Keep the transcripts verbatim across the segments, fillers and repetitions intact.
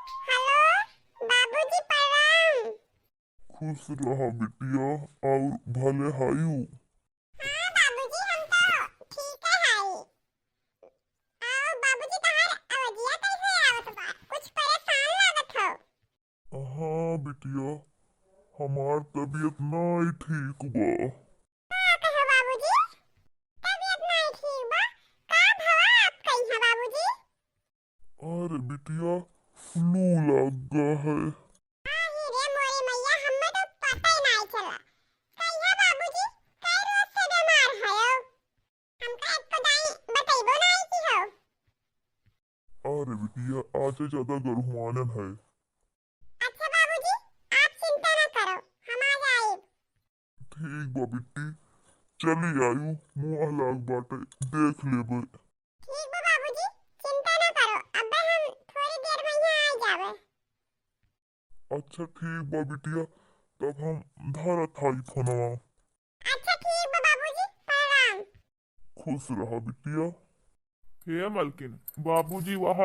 हेलो, बाबूजी प्रणाम। खुश रहा बिटिया, और भले हायू? हाँ बाबूजी, हम तो ठीक है हाई। आओ बाबूजी, तहार आवाजिया कैसे आवत बा? कुछ परेशान लागत हो। हाँ बिटिया, हमार तबीयत नाई ठीक बा। का कहो बाबूजी? तबीयत नाई ठीक बा? का भवा आप कही है बाबूजी? अरे बिटिया, फ्लू लग गा है। अरे रे मोरी मैया, हमें तो पता ही नाई चला। कहिया बाबूजी, कई रोज से बीमार हो? हमका एक तो दाई बतैबो नाई की हो। अरे बिटिया, आज ज्यादा गरहुआनन है। अच्छा बाबूजी, आप चिंता ना करो, हम आ जाइब। ठीक बा बिट्टी, चली आयु, मुँह लाग बाटे, देख लेबे। ठीक बा बाबूजी, चिंता ना करो, अबे हम थोड़ी देर में यहाँ आ जावे। अच्छा ठीक बा बिटिया, तब हम धरत हई फोनवा। अच्छा ठीक बा बाबूजी, प्रणाम। खुश रहा बिटिया। हे मलकिन, बाबूजी वह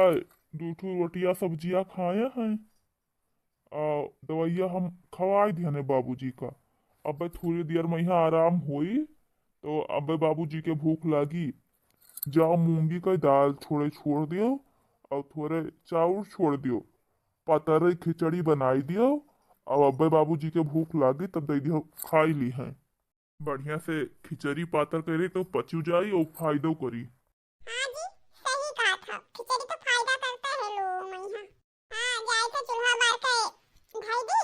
दू ठो रोटिया सब्जिया खाए हैं, आ दवाइया हम खवाई दिहने बाबूजी का। अबे थोड़ी देर में यहाँ आराम होई, तो अबे बाबूजी के भूख लागी। जाओ मूंगी का दाल थोड़े छोड़ दियो और थोड़े चाउर छोड़ दियो, पतरे खिचड़ी बनाई दियो, और अबे बाबूजी के भूख लागी तब दे दियो खाई ली हैं। बढ़िया से खिचड़ी पातर करी तो पचू जाई और फायदो करी। हाँ जी, सही कहा था, खिचड़ी तो फायदा करता है लो मैया। हाँ, जाए तो चूल्हा बार के धई दी,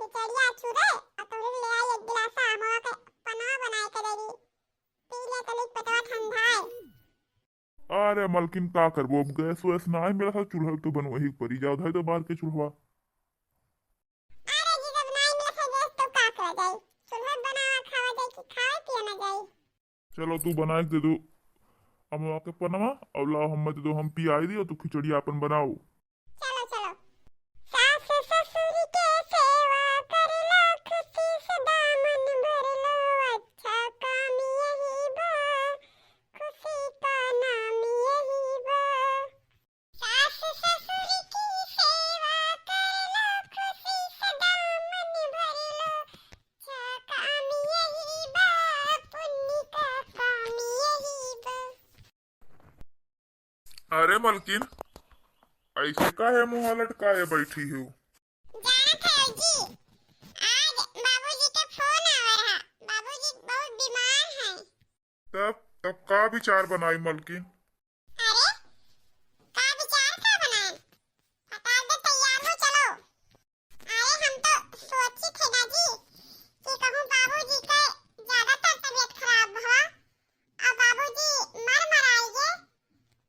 खिचड़िया चूरे, और तोहरे ले आई एक गिलास अमवा के पनवा बनाए के दे दी, पी ले तनिक पेटवा ठंडा है। अरे मलकिन, का करबो, अब गैस वैस नाई मिला था, चूल्हा तो बनवही के परी। जाओ धई दो बार के चूल्हा। अरे जी, जब नाई मिला था गैस तो का करा जाई, चूल्हा बनावा खावा जाई कि खाए पिए ना जाई। चलो तू बनाए के दे दो अमवा के पनवा, और लाओ हमें दे दो, हम पियाई दी और तू खिचड़ी आपन बनाओ। चलो, चलो। सास ससुर के सेवा करला, खुशी से दामन भरलो, अच्छा काम यही बा, खुशी का नाम यही बा। सास ससुर की सेवा करला, खुशी से दामन भरला, अच्छा काम यही बा, पुण्य का काम यही बा। अरे मलकिन, ऐसे काहे मुँह लटकाए बैठी हो? जानत है जी, आज बाबूजी के फोन आवा रहा, बाबूजी बहुत बीमार हैं। तब, तब का विचार बनाई मलकिन? अरे, का विचार का बनाएन? फटाक दे तैयार हो, चलो। अरे, हम तो सोची थे ना जी कि कहूँ बाबूजी के ज्यादातर तबीयत खराब भवा और बाबूजी मर मराई गे,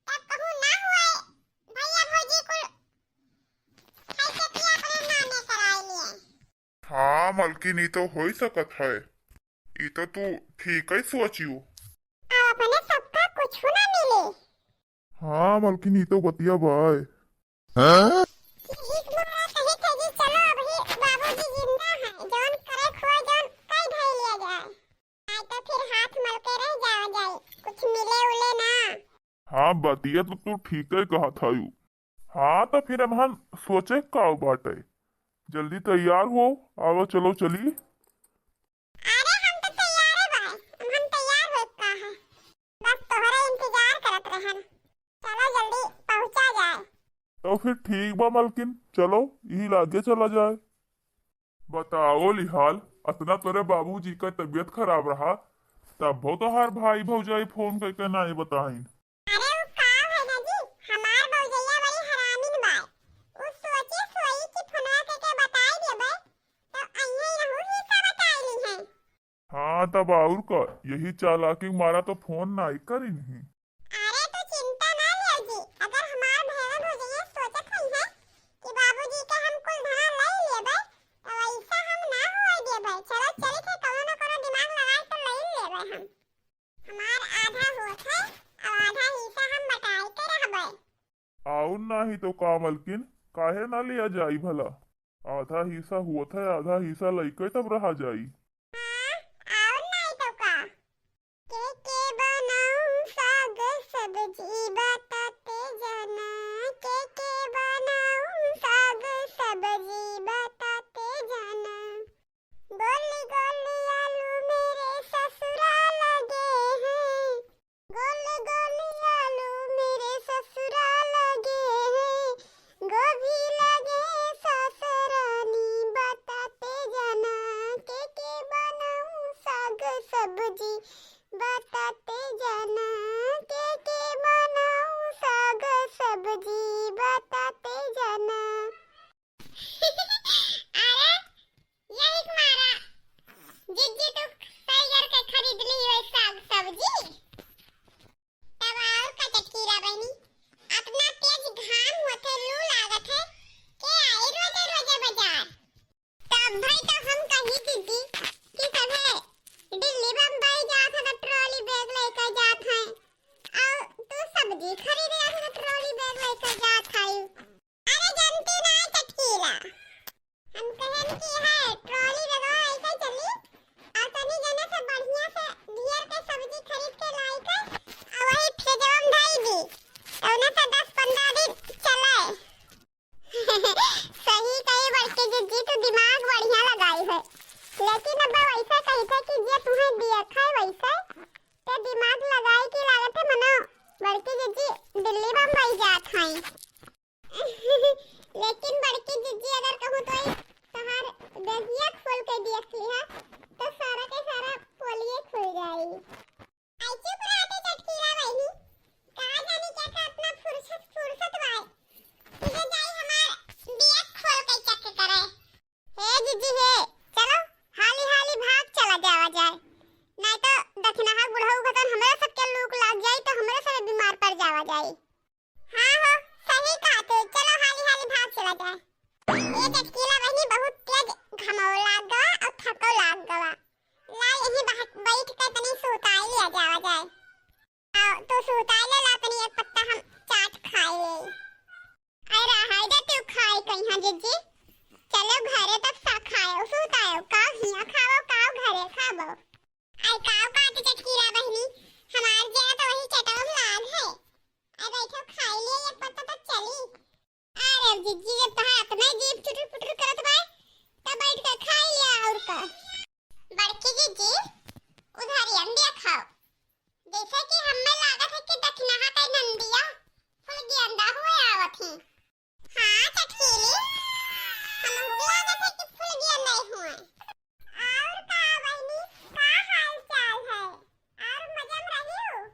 तब कहूँ ना हुए भैया भौजी कुल खाई के पिया अपने नामे कराई लिए। हाँ मलकिन, ई तो होइ सकत है, ई तो तू ठीक ही सोचियो। अब अपने सबका कुछ ना मिले। हाँ मलकिन, ई तो बतिया बाय। हाँ? ठीक बा, कहे थे जी, चलो अबही बाबूजी जिंदा हैं, जौन करे खोए जौन कई धई लिया जाए, नहीं तो फिर हाथ मल के रह जावा जाए, कुछ मिले उले ना। हाँ, बतिया तो तू ठीक ही कहा था यू। हाँ, तो फिर हमहन सोचे का बाटे, जल्दी तैयार हो, आवा चलो चली। अरे हम तो तैयारे बा, हम तैयार हो का है, बस तोहरे इंतजार करत रहन। चलो जल्दी पहुँचा जाए। तो फिर ठीक बा मलकिन, चलो यही लागे चला जाए। बताओ लिहाल, अतना तोरे बाबूजी का तबीयत खराब रहा, तब तोहार भाई भौजाई फोन करके नाई बताइन। अरे उ का है ना जी, हमार भौजैया बड़ी हरामिन बा। उ सोचे सोई कि फोनवा करके बताई देबे, तो अइहे रहू हिस्सा बताई ली है। हाँ, तब और का, यही चालाकी मारा तो फोन नाई करिन ही। अरे तो चिंता ना लियो जी, अगर हमार भैया भौजैया सोचत हई है कि बाबूजी के हम कुल धना ले लेबे, तो ऐसा हम ना हुए देबे। चलो चली थे, कौनो ना कौनो दिमाग लगा के ले लेबे हम। हमार आधा होत है, और आधा हिस्सा हम बटाई के रहबे। आउर नाही तो का मलकिन, काहे ना लिया जाई भला? आधा हिस्सा होत है, आधा हिस्सा लइके तब रहा जाई। हाँ, आउर नाही तो का। के के बनाऊं साग सब्जी बताते जाना, के के बनाऊं साग हैं? के आई रोजे रोजे बाजार? तब भाई तो हम कही दीदी कि सभे दिल्ली बम्बई जात है तो ट्रॉली बैग लेके जात है, और तू सब्जी खरीदे जात है तो ट्रॉली बैग लेके जात है। अरे जनती ना चटकीला, हम कहन कि है ट्रॉली बैगवा ऐसे चली, और तनी जने से बढ़िया से ढेर के सब्जी खरीद के लाई के, और वही फ्रिजवा में धई दी, तो उन्हें से दस पन्द्रह दिन चले। सही कही बड़की जिज्जी, तू दिमाग बढ़िया लगाई है, लेकिन अब वैसे कही थे कि जे तुम्हें दिया खाए वैसे, ते दिमाग लगाई की लागत है मनो बड़की जिज्जी दिल्ली बम्बई जात हैं। लेकिन बड़की जिज्जी अगर कहूँ तो ई तोहार देहिया खोल के देख लिहा, तो सारा के सारा पोलिये खुल जाई। आई चुप रहते चटकीला बहिनी, का जानी क्या का अपना फुर्सत फुर्सत बाय, तुझे जाई हमार बिया खोल के चेक करे। हे जिज्जी हे, चलो हाली हाली भाग चला जावा जाए, नहीं तो दखिनहा बुढ़ऊ खतन हमरे सबके लूक लाग जाई तो हमरे सब बीमार पड़ जावा जाई। हाँ हो, सही कहा तू, चलो हाली हाली भाग चला जाए। ये चटकीला बहिनी बहुत तेज घमाओ लाग गवा और थको लाग गवा। ला यही बह-, बैठ के तनी सुताई लिया जावा जाए। आओ, तू सुताई ले ला तनी एक पत्ता हम चाट खाए ले। अरे हाय दे तू खाए कहीं जिज्जी। चलो घरे तक सा खाए, सुताए, का हिया खाओ, का घरे खाबो। आई काव काटी चटकीला बहिनी, हमार जिया तो वही चटवा में लाग है। आई बैठो खाई लिए एक पत्ता तो चली। अरे जिज्जी जब तहां इतना जीभ चुटुर पुटुर करत बाय, तब बैठ के खाई लिया और का। बड़की जिज्जी, उधारी अंडिया खाओ। जैसे कि हमें लागत है कि दखिनहा का नंदिया फुल गेंदा हुए आवत ही। हाँ चटकीली, हमहू लागत है कि फुल गेंदा हुए। और का बहिनी, का हाल चाल है? और मजा में रही हो?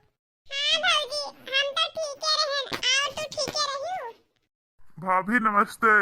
हाँ भौजी, हम तो ठीके रहन, और तू ठीके रही हो? भाभी नमस्ते।